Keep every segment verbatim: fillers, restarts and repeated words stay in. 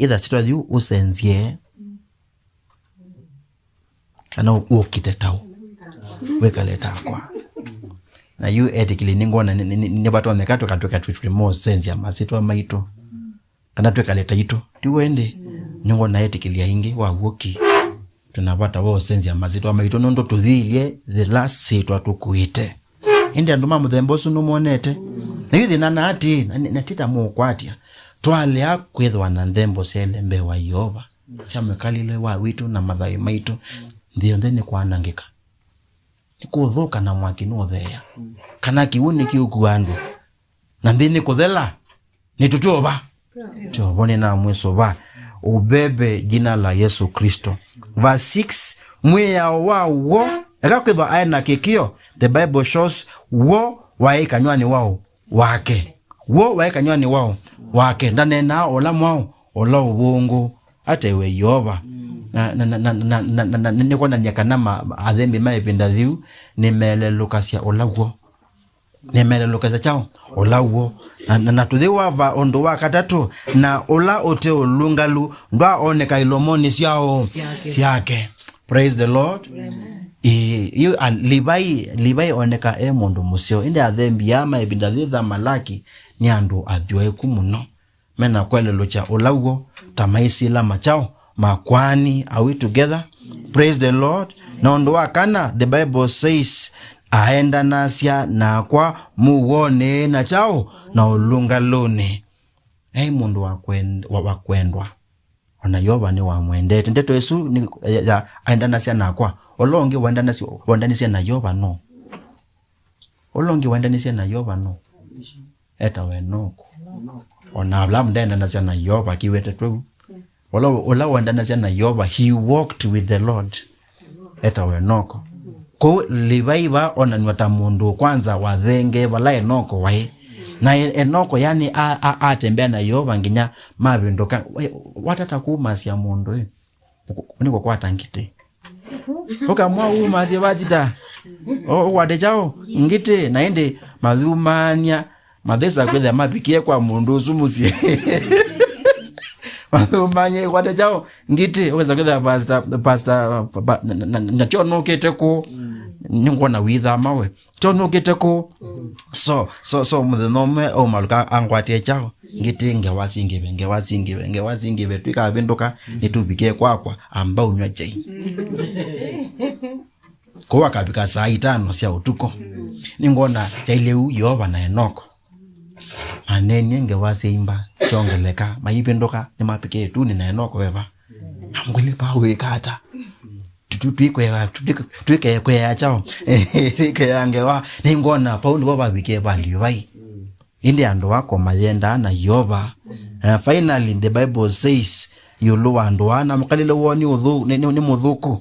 Ĩtha syĩtwa yĩu ũsenzye, kana ũ-, ũkite taũ, wĩkale takwa. Na yu etĩkĩli nĩngwona nĩ, nĩ, nĩ, nĩvatonyeka tũkatwĩka twĩ, twĩ mosenzya masyĩtwa maitũ, kana twĩkale taitũ. Tiw'o ĩndĩ? Nĩngwona etĩkĩli aingĩ wa w'o ki twĩna vata wa ũsenzya masyĩtwa maitũ nũndũ tũthilye yĩla syĩtwa tũkuĩte. Ĩndĩ andũ ma mũthemba ũsu nũmonete? Na yu thĩna na atĩ, na, na ti ta mũũkwatya. Twalea kwĩthwa na nthembo syaĩle mbee wa Yeova, sya mwĩkalĩle wa witũ na mathayũ maitũ, nthĩ yonthe nĩkwanangĩka. Nĩkũthũka na mwaki nũtheea. Kana kĩw'ũ nĩkĩũkua andũ. Na nthĩ nĩkũthela. Nĩtũtwova. Tyovo nĩnamwĩsũva. Ũveve jina la Yesu Kristo. Verse six, mwĩao wa w'o, eka kwĩthwa aĩ na kĩkĩo, the Bible shows w'o waĩ kanyw'anĩ wao wake. W'o waĩ kanyw'anĩ wao wake. Ndaneenaa ũla mwaũ, ũla ũvũngũ, atewe Yeova. Na, na, na, nĩkwonany'a kana ma, athembi ma ĩvinda yĩu nĩmeelelũkasya ũla w'o. Nĩmelelũkasya kyaũ? Ũla w'o. Na, na, na tũyĩw'a va ũndũ wa katatũ, na ũla ũte ũlũngalu ndwaoneka ilomonĩ syao syake. Praise the Lord. Ĩĩ, yu a, Livai, Livai oneka e mũndũ mũseo, ĩndĩ athembi aa ma ĩvinda yĩĩ ta Malaki nĩ andũ athyoeku mũno. Mena kwelelũkya ũla w'o ta maisila makyaũ? Makwani. Are we together? Praise the Lord. Na ũndũ wa kana, the Bible says, aendanasya nakwa mũuonĩ na kyaũ? Na ũlũngalũnĩ. Aĩ mũndũ wa kwend-, wa, wa kwendwa. Ona Yeova nĩwamwendete. Ndeto ĩsu nĩ ya, ya aendanasya nakwa. Ũla ũngĩ waendanasya, waendanisye na Yeova no. Ũla ũngĩ waendanisye na Yeova no. Etawa Enoko. Ona Abraham ndaendanasya na Yeova, kĩwete tweu. Ũla, ũla waendanasya na Yeova, he walked with the Lord. Etawa Enoko. Kũu Livai va onanw'a ta mũndũ kwanza wathengee vala Enoko waĩ. Na E-, Enoko yani a, a, atembea na Yeova nginya mavĩndũka. We, watata kumasya mũndũ ĩ. Nĩkũkwata ngitĩ. Ũkamwa umasye vachita. O, ũkwate kyaũ? Ngitĩ. Na ĩndĩ mathumany'a, mathĩsa kwĩthĩa mavikie kwa mũndũ ũsu mũsyĩ. Mathumany'a, ũkwate kyaũ? Ngitĩ. Ũkesa kwĩthĩa pastor, pastor, pa, pa, na, na, na, na kyo nũkĩte kũ? Nĩngwona wĩthama we. Kyo nũkĩte kũ? So, so, so, mũthenya ũmwe, aumalũka angwatie kyaũ? Ngitĩ, ngewa singĩve, ngewa singĩve, ngewa singĩve, twĩkavĩndũka, nĩtũvike kwakwa, amba ũnyw'a chai. Kũu akavika saa itano sya ũtukũ. Nĩngwona kyailye ũu Yeova na Enoko. Maneenie ngewa syaimba, syongeleka, maivĩndũka, nĩmavike ĩtunĩ na Enoko eva. Amwĩle, "Vau wĩka ata?" Tu-, tu-, tũikwea, tu-, tu-, tũikekweea kyaũ? Tũikea ngewa. Nĩngwona vau nĩvo vavikie va Livai. Ĩndĩ andũ ako mayendaa na Yeova. Eh, finally, the Bible says, ĩũlũ wa andũ aa, na mũkalĩle woo nĩ ũthũ-, nĩ, nĩ, nĩ mũthũku.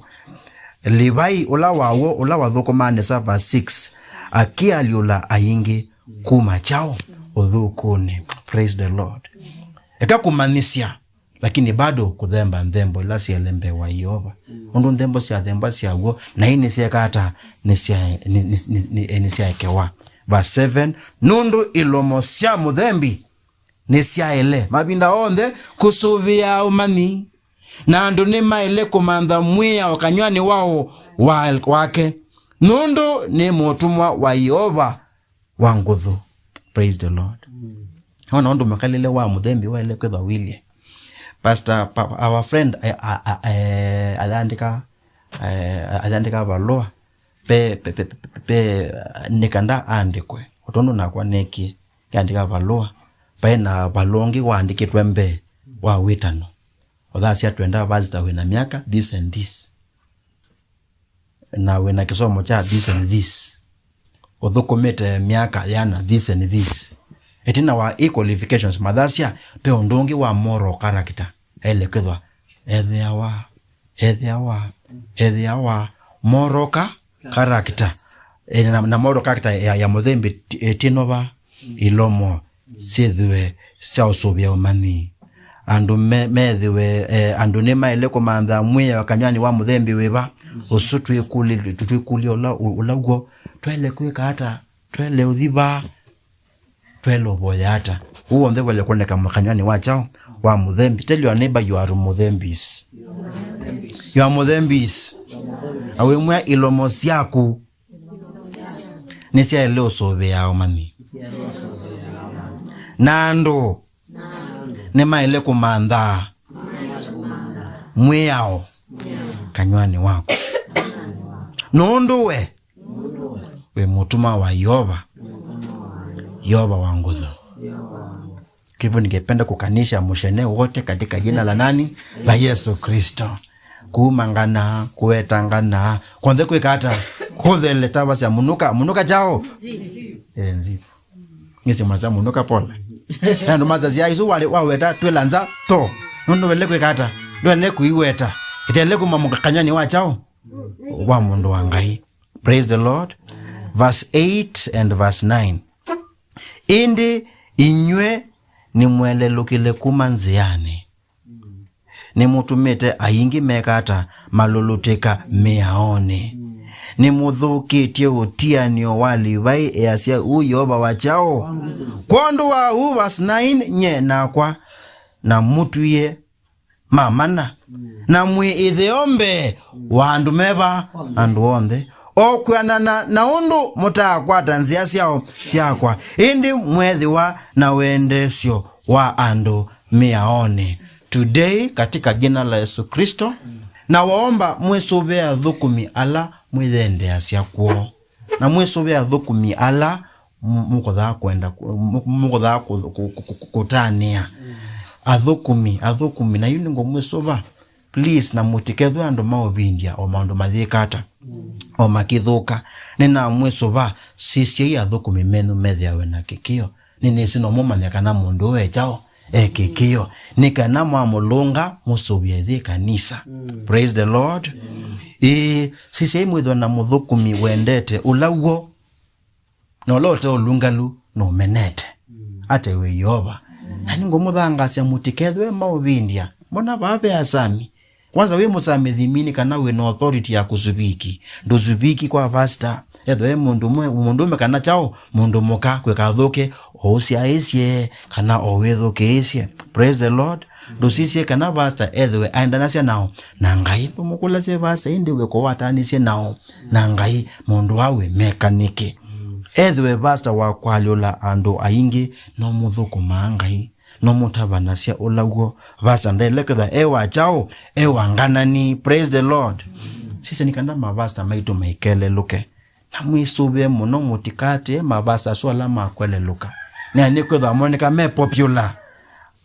Livai, ũla wa w'o, ũla wathũkũmaa nesa, verse six, akĩalyũla aingĩ kuma kyaũ? Ũthũkũnĩ. Praise the Lord. Eka kũmanyĩsya. Lakini bado kũthemba nthembo ila syaĩle mbee wa Yeova. Nũndũ nthembo syathembwa sya w'o, na ii nĩsyeeka ata? Nĩsya-, nĩ-, nĩ-, nĩ-, nĩ-, nĩsyaekewa. Verse seven, nũndũ ilomo sya mũthembi nĩsyaĩle mavinda onthe kũsũvĩa ũmanyi, na andũ nĩmaĩle kũmantha mwĩao kanyw'anĩ wao wa-, wake, nũndũ nĩ mũtũmwa wa Yeova wa ngũthũ. Praise the Lord. Ona ũndũ mũkalĩle wa mũthembi waĩle kwĩthwa wĩlye. Pastor, pa-, our friend, eh, a-, a-, eh, ayandĩka, eh, ayandĩka valũa. Pe, pe, pe, pe, pe, nĩ kenda andĩkwe. O tondũ nakwa nekie, yandĩka valũa. Paĩ na valũa ũngĩ waandĩkĩtwe mbee wa wĩtano. Ũthasya, "Twenda pastor wĩna myaka this and this." Na wĩna kĩsomo kya this and this, ũthũkũmĩte myaka yana this and this. Ĩtina wa e qualifications, mathasya, pe ũndũ ũngĩ wa moral character aĩle kwĩthwa ethĩawa, ethĩawa, ethĩawa moral ka-, character. E, na, na moral character ya, ya mũthembi ti-, e, tinova ilomo syĩthĩwe sya ũsũvĩa ũmanyi. Andũ me-, methĩwe, eh, andũ nĩmaĩle kũmantha mwĩao kanyw'anĩ wa mũthembi wĩva? Ũsu twĩkũlĩ-, twĩkũlya ũla, ũ-, ũla w'o. Twaĩle kwĩka ata? Twaĩle ũthi va? Twaĩle ũvoya ata? Ũu w'onthe waĩle kwoneka kanyw'anĩ wa kyaũ? wa mũthembi. Tell your neighbor you are mũthembis. You are mũthembis. Na wĩmwĩa ilomo syaku nĩsyaĩle ũsũvĩaa ũmanyi. Na andũ nĩmaĩle kũmanthaa mwĩao kanyw'anĩ waku. Nũndũ we wĩ mũtũmwa wa Yeova, Yeova wa nguthu. Kwa hivyo ningependa kukanisha mũcene wote katika jina la nani? La Yesu Kristo. Kuumangana, kũwetangana, kw'onthe kwĩka ata? Kũthele tavasya mũnuka, mũnuka kyaũ? Enzi. Ngĩsĩ mwasa mũnuka pole. Na andũ masasya isu wale waweta twĩla nza to. Nũndũ wele kwĩka ata? Ndwele kũiweta. Ĩtele kuma mũka kanyw'anĩ wa kyaũ? Wa mũndũ wa Ngai. Praise the Lord. Verse eight and verse nine. Ĩndĩ inyw'ĩ nĩmwelelũkile kuma nzĩanĩ. Nĩmũtũmĩte aingĩ meka ata? Malulutĩka mĩaonĩ. Nĩmũthũkĩtye ũtianĩo wa Livai, easya ũu Yeova wa kyaũ. Kwondũ wa ũu, verse nine, nye nakwa na mũtwie ma mana, na mwĩ ĩtheo mbee wa andũ meva? Andũ onthe, o kwĩanana na ũndũ mũtaakwata nzĩa syao syakwa, ĩndĩ mweethĩwa na wendeesyo wa andũ mĩaonĩ. Today, katika jina la Yesu Kristo, na waomba mwĩsũvĩe athũkũmi ala mwĩyendeeasya kwoo, na mwĩsũvĩe athũkũmi ala mu-, mũkũthaa kwenda ku-, mu-, mũkũthaa ku-, ku-, ku-, ku-, kũtanĩa. Athũkũmi, athũkũmi, na yu nĩngũmwĩsũva, please, na mũtikethwe andũ maũvindya o maũndũ mayĩka ata, o makĩthũka. Nĩnamwĩsũva, sisyai athũkũmi menyu methĩawe na kĩkĩo. Nĩnĩsĩ no mũmanye kana mũndũ ũũ e kyaũ, e kĩkĩo. Nĩ kana mwamũlũnga, mũsũvĩe ĩthĩ kanisa. Praise the Lord. Ĩĩ, sisyai mwĩthwe na mũthũkũmi wendete ũla w'o, na ũla ũte ũlũngalu nũmenete. Ate wĩ Yeova. Na nĩngũmũthangaasya mũtikethwe maũvindya. Mbona vaa ve asami? Kwanza wĩ mũsamĩthi mini kana wĩ na authority ya kũsuviki. Ndũsuviki kwa pastor. Ethwe mũndũ mwe, mũndũ ũme kana kyaũ, mũndũ mũka kwĩka athũke, o ũsyaĩĩsye, kana o wĩthũkĩĩsye. Praise the Lord. Ndũsisye kana pastor ethĩwe aendanasya nao na Ngai. Ndũmũkũlasye pastor, ĩndĩ wĩko watanisye nao na Ngai, mũndũ wa wĩ meka nĩkĩ? Ethĩwe pastor wa kwalyũla andũ aingĩ, no mũthũkũmaa Ngai. No mũtavanasya ũla w'o. Pastor ndaĩle kwĩthwa e wa kyaũ, e wa nganani. Praise the Lord. Sisya nĩ kana mavasita maitũ maikelelũke. Na mwĩsũvĩe mũno mũtikatĩe mavasita asu ala makwelelũka. Nĩ nĩkwĩthwa moneka me popular.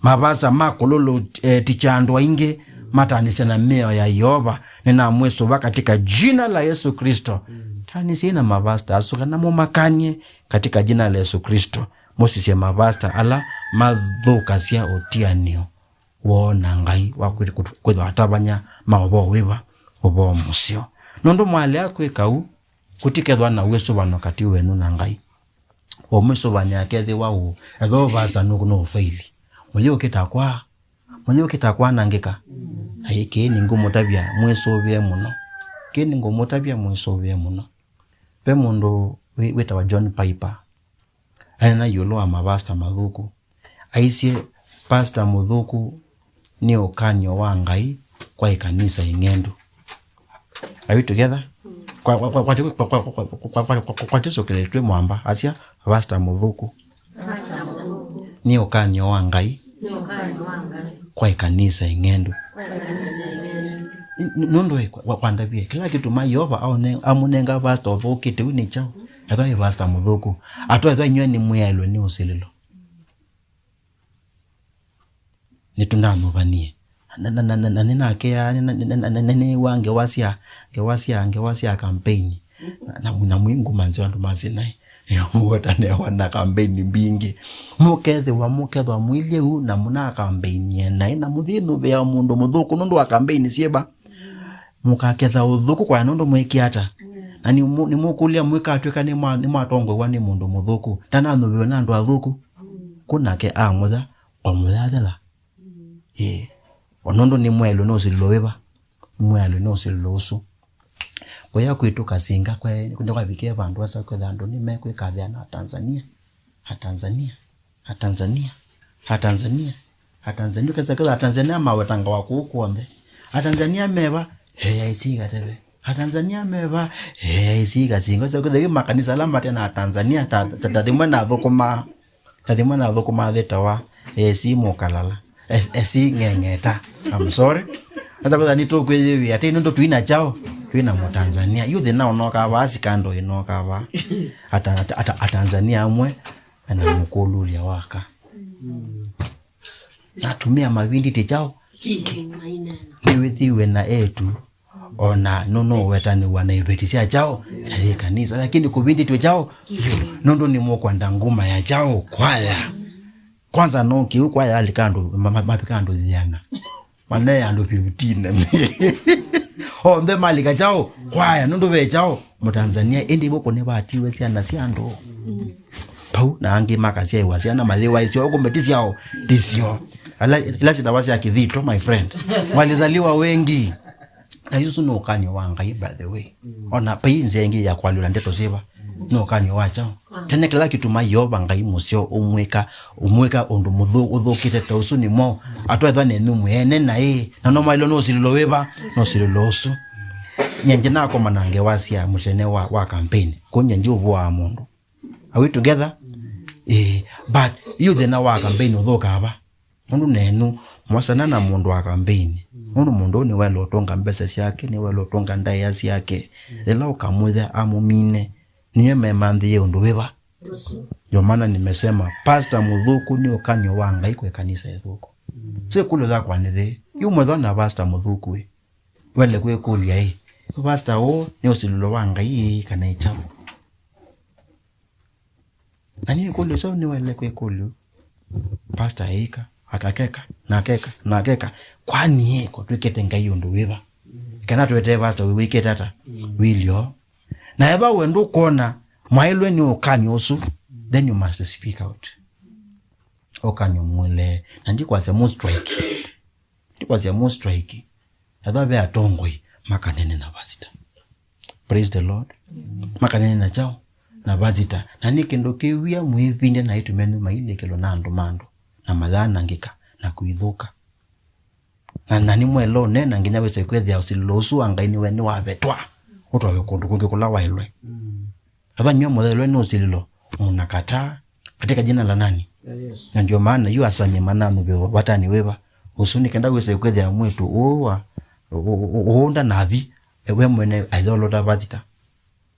Mavasita ma kũlũlũ, eh, tikya andũ aingĩ mataanĩsye na mĩao ya Yeova. Nĩnamwĩsũva katika jina la Yesu Kristo. Taanĩsyai na mavasita asu kana mũmakany'e katika jina la Yesu Kristo. Mũsisye mavasita ala mathũkasya ũtianĩo woo na Ngai wa kwĩ-, kwĩthwa atavany'a ma ũvoo wĩva? Ũvoo mũseo. Nũndũ mwalea kwĩka ũu, kũtikethwa na wĩsũvano katĩ wenyu na Ngai. O mwĩsũvany'a akethĩwa ũũ, ethĩwa pastor nũ-, nũũfaili. Mũyĩũkĩta kwa, mũyĩũkĩta kwanangĩka. Na ĩkĩĩ nĩngũmũtavya mwĩsũvĩe mũno. Kĩĩ nĩngũmũtavya mwĩsũvĩe mũno. Ve mũndũ wĩ-, wĩtawa John Piper. Aneena ĩũlũ wa mavasita mathũku. Aisye, pastor mũthũku nĩ ũkany'o wa Ngai kwa ĩkanisa ĩng'endu. Are we together? Kwa, kwa, kwa, kwa, kwa, kwa, kwa, kwa, kwa, kwa, kwa, kwa, kwa, kwa, kwa, tũsũkĩle twĩ mwamba, asya, pastor mũthũku nĩ ũkany'o wa Ngai kwa ĩkanisa ĩng'endu. N-, n-, nũndũ ĩ, kwa, kwa, kwandavie, kĩla kĩtuma Yeova aũne-, amũnenga pastor ũthũkĩte ũu nĩ kyaũ? Ethwa ĩ pastor mũthũku. Atwa ethwa inyw'ĩ nĩmwĩaĩlwe nĩ ũsilĩlo. Nĩtũnanyuvanie. Na, na, na, na, na nĩnakĩaa, nĩna-, nĩna-, na, na, na, nĩnĩw'a ngewa sya, ngewa sya, ngewa sya kampeni. Na, na, na mwinguma nzeo andũ masĩ naĩ. Mũvotanĩawa na kampeni mbingĩ. Mũkethĩwa, mũkethwa mũilye ũu, na mũna kampeni naĩ, na mũthinũvĩa mũndũ mũthũku nũndũ wa kampeni syĩva. Mũkaketha ũthũku kwa nũndũ mwĩkie ata. Na nĩmũ-, nĩmũkũlya mwĩkatw'ĩka nĩmwa-, nĩmwatongoew'a nĩ mũndũ mũthũku. Ndananyuvĩwe na andũ athũku. Kũ nake amũtha, o mũyathela. Ĩĩ. O nũndũ nĩmwaĩlwe nĩ ũsilĩlo wĩva? Nĩmwaĩlwe nĩ ũsilĩlo ũsu. Kũya kwitũ Kasinga, kwa, nĩkwavikie vandũ asa kwĩtha andũ nĩmekwĩkathĩa na Atanzania. Atanzania. Atanzania. Atanzania. Atanzania, ũkesa kwĩthĩa Atanzania mawetangawa kũu kw'onthe. Atanzania meva? A I C kateve. Atanzania meva? A I C kasinga. Ũkesa kwĩthĩa yu makanisa ala mate na Atanzania ta, ta, ta thimwe na thũkũma. Ta thimwe na thũkũma thĩtawa A I C mũkalala. A I C ng'eng'eta. I'm sorry. Asa kwĩthĩa nĩtũkwĩyĩwĩa. Atĩ nũndũ twĩna kyaũ? Twĩna Mũtanzania. Yu thĩna ũnoka vaa, sikando ĩnoka vaa. Ata, ata, ata, Atanzania amwe na mũkũlulya waka. Atumĩa mavindĩtye kyaũ? Kĩndũ mainena. Nĩwĩthĩwe na etu, ona nũnũwetanĩw'a na iveti sya kyaũ? Sya yĩ kanisa, lakini kũvindĩtwe kyaũ? Nũndũ nĩmũkwenda nguma ya kyaũ? Kwaya. Kwanza no kĩu kwaya alika andũ, ma- ma- mavika andũ yĩana. Mane andũ fifteen. Onthe malika kyaũ? Kwaya, nũndũ ve kyaũ? Mũtanzania, ĩndĩ vũkũ nĩvatiwe syana sya andũ. Pau, na angĩ makasyaĩwa syana mathĩwa isyo, kumbe ti syao, ti syo. Ala, ila sitawa sya kĩthito, my friend. Walizaliwa wengi. Na isu nĩ ũkany'o wa Ngai, by the way. Ona pai nzĩa ĩngĩ ya kwalĩla ndeto syĩva, nĩ ũkany'o wa kyaũ? Tene kĩla kĩtuma Yeova Ngai mũseo ũmwĩka, ũmwĩka ũndũ mũthũ, ũthũkĩte ta ũsu nĩmo, atwaĩthwa nenyu mwene naĩ, na no mwaĩlwe nĩ ũsilĩlo wĩva, nĩ ũsilĩlo ũsu. Nyie ndinakomana ngewa sya mũtene wa, wa campaign, kũu nyie ndiũvũaa mũndũ. Are we together? Eh, but yu thĩna wa campaign ũthũkaa va? Nũndũ nenyu mwasana na mũndũ wa campaign. Nũndũ mũndũ ũũ nĩwaĩle ũtũnga mbesa syake, nĩwaĩle ũtũnga ndaĩa syake. Yĩla ũkamwĩthĩa amũmine, nĩwe memanthĩie ũndũ wĩva? Ndio maana nimesema, pastor mũthũku nĩ ũkany'o wa Ngai kwĩ kanisa ĩthũku. So ĩkũlyo yakwa nĩ yĩĩ, yu mwĩthwa na pastor mũthũku ĩ, wĩle kwĩkũlya ĩ, yu pastor ũũ nĩ ũsilĩlo wa Ngai ĩ, kana ĩ kyaũ? Na nĩ ĩkũlyo kyaũ nĩwaĩle kwĩkũlyo? Pastor eĩka, akakeka, na akeka, na akeka. Kwani ĩ, ko twĩkĩte Ngai ũndũ wĩva? Kana twetee pastor wĩ-, wĩkĩte ata? Wĩlyo. Na ethwa we ndũkwona mwaĩlwe nĩ ũkany'o ũsu, then you must speak out. Ũkany'o mũlee. Na ndikwasya mu strike. Ndikwasya mu strike. Ethwa ve atongoi makanene na pastor. Praise the Lord. Makanene na kyaũ? Na pastor. Na nĩ kĩndũ kĩwia mwĩvinde na ĩtumenyu mailĩkĩlwa na andũ ma andũ. Na mayanangĩka na kũithũka. Na, na nĩ mwaĩle ũneena nginya wĩse kwĩthĩa ũsilĩlo ũsu wa Ngai nĩwe nĩwavetwa. Ũtwawe kũndũ kũngĩ kũla waĩlwe. Ethwa nyw'o mũyaĩlwe nĩ ũsilĩlo, mũnakataa katika jina la nani? Ya Yesu. Na ndio maana yu asanye mananu vyo vatani wĩva. Ũsu nĩ kenda wĩse kwĩthĩa mwĩtu ũũ wa, ũ-, ũ-, ũ-, ũũ ndanathi, we mwene aitholota pastor.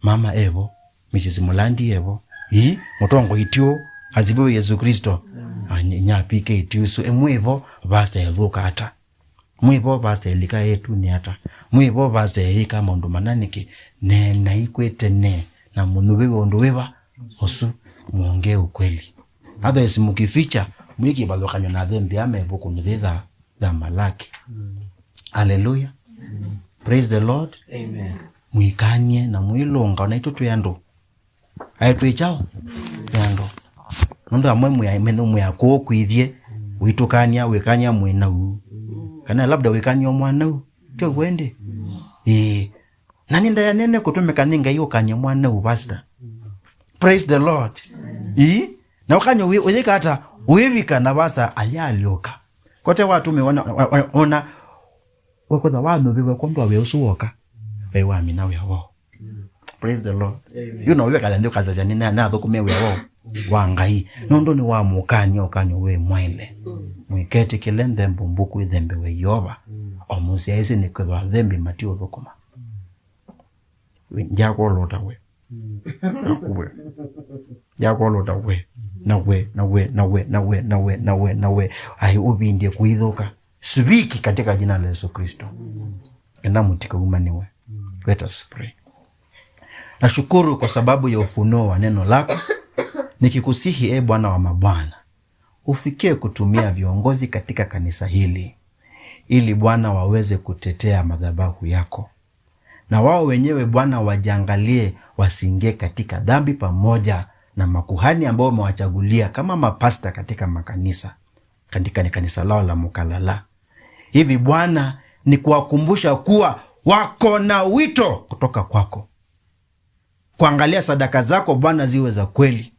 Mama evo, Missus Mulandi evo. Ii, mũtongoi tiũ, asifiwe Yesu Kristo. Ah, ny-, nya P K tiũsu, emwe evo, pastor ethũka ata? Mwĩvo pastor elika etu nĩ ata? Mwĩvo pastor eyĩka maũndũ mana nĩkĩ? Neenai kwĩ tene na mũnyuvĩwe ũndũ wĩva? Ũsu, mwongee ukweli. Otherwise, mũkificha, mwĩkĩvathũkany'o na athembea me ĩvukunĩ yĩĩ ya, ya Malaki. Hallelujah. Praise the Lord. Amen. Mwĩkany'e na mwĩlũnga, ona itũ twĩ andũ. Aĩ twĩ kyaũ? Twĩ andũ. Nũndũ amwe mwĩa-, menye mwĩa kũũ kwĩthyĩ, wĩtũkany'a, wĩkany'a mwĩ nau. Kana labda wĩkany'a mwanau. Tyo kwendĩ? Ĩĩ. Na nĩ ndaĩa nene kũtũmĩka nĩ Ngai ũkany'a mwanau, pastor. Praise the Lord. Ĩĩ. Na ũkany'a wĩ-, ũyĩka ata? Wĩvika na pastor ayalyoka. Kote watũmĩwa na, wa-, wa-, ona, wekũtha wanyuvĩwe kwondũ wa wĩa ũsu woka. Wĩ wamina wĩa woo. Praise the Lord. Amen. Yu no wĩkale nthĩ ũkasasya nĩ na-, nathũkũme wĩa woo wa Ngai. Nũndũ nĩ wa mũkany'a ũkany'o wĩ mwaĩle. Mwĩketĩkĩle nthembo mbuku ĩthembewe Yeova. O mũsyaĩĩsĩ nĩ kwĩthwa athembi matiũthũkũma. Ndyakwolota we. Naku we. Ndyakwolota we. Na we, na we, na we, na we, na we, na we, na we. Ai, ũvindie kũithũka. Speak katika jina la Yesu Kristo. Enda mũtikaumaniwe. Let us pray. Nashukuru kwa sababu ya ufunuo wa neno lako. Nikikusihi, e Bwana wa mabwana, ufikie kutumia viongozi katika kanisa hili, ili Bwana waweze kutetea madhabahu yako. Na wao wenyewe, Bwana, wajiangalie, wasiingie katika dhambi pamoja na makuhani ambao umewachagulia kama mapasta katika makanisa, katika ni kanisa lao la Mkalala. Hivi, Bwana, ni kuwakumbusha kuwa wako na wito kutoka kwako. Kuangalia sadaka zako, Bwana, ziwe za kweli.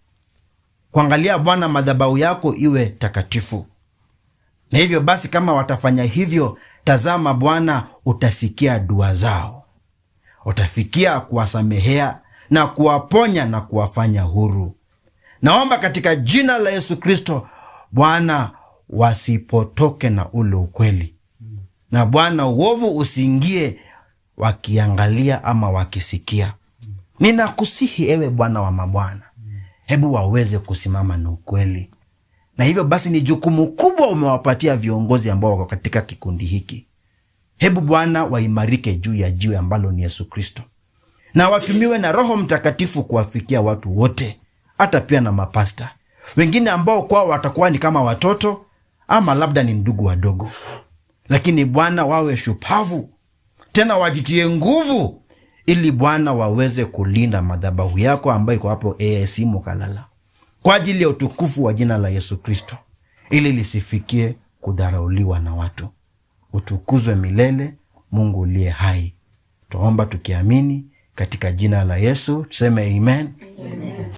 Kuangalia, Bwana, madhabahu yako iwe takatifu. Na hivyo basi, kama watafanya hivyo, tazama, Bwana, utasikia dua zao, utafikia kuwasamehea na kuwaponya na kuwafanya huru. Naomba katika jina la Yesu Kristo, Bwana, wasipotoke na ule ukweli. Na Bwana, uovu usiingie wakiangalia ama wakisikia. Ninakusihi, ewe Bwana wa mabwana, hebu waweze kusimama na ukweli. Na hivyo basi, ni jukumu kubwa umewapatia viongozi ambao wako katika kikundi hiki. Hebu Bwana, waimarike juu ya jiwe ambalo ni Yesu Kristo, na watumiwe na Roho Mtakatifu kuwafikia watu wote, hata pia na mapasta wengine ambao kwao watakuwa ni kama watoto ama labda ni ndugu wadogo. Lakini Bwana, wawe shupavu, tena wajitie nguvu, ili Bwana, waweze kulinda madhabahu yako ambayo iko hapo A I C Mukalala, kwa ajili ya utukufu wa jina la Yesu Kristo, ili lisifikie kudharauliwa na watu. Utukuzwe milele, Mungu uliye hai. Twaomba tukiamini katika jina la Yesu, tuseme amen.